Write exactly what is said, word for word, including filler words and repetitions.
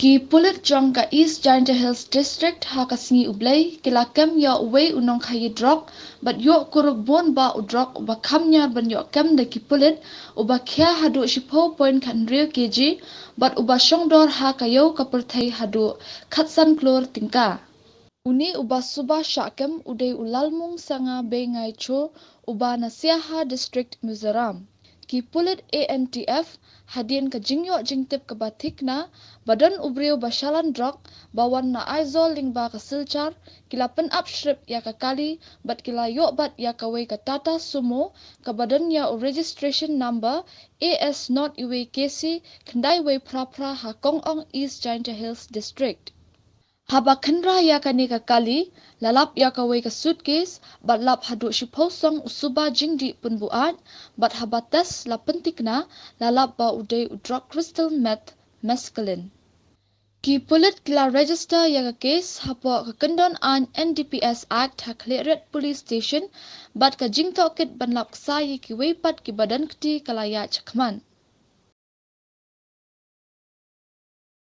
Ki pulit jong ka East Jaintia Hills District ha ka sngi U Blei ki la kem ïa uwei u nongkhaïi drok bad ïoh kurup bun bah u drok uba kham ñiar ban ïoh kem da ki pulit, uba khia haduh shiphew point khathynriew kg bad uba shongdor ha ka ïew ka pyrthei haduh khatsan klur tyngka. Une uba suba shah kem u dei u Lalmung Sanga Beingaïcho, uba na Siaha District, Mizoram. Ki pulit A N T F hadien ka jingïoh jingtip kaba thikna ba don u briew ba shalan drok ba wan na Aizawl lyngba ka Silchar, ki la pynap shrip ïa ka kali bad ki la ïoh bat ïa kawei ka Tata Sumo kaba don ïa u registration number A S nought uwei K C khyndai wei phra phra ha Kong Ong, East Jaintia Hills District. Haba khynra ïa kane ka kali, la lap ïa kawei ka suitcase bad lap haduh shiphew song u suba jingdih pynbuaid, bad haba test la pynthikna, la lap ba u dei u drok crystal meth mescaline. Ki pulit ki la register ïa ka case hapoh ka kyndon aiñ N D P S Act ha Khliehriat Police Station bad ka jingtohkit ban lap ksai ïa kiwei pat kiba don kti ka la ïaid shakhmat.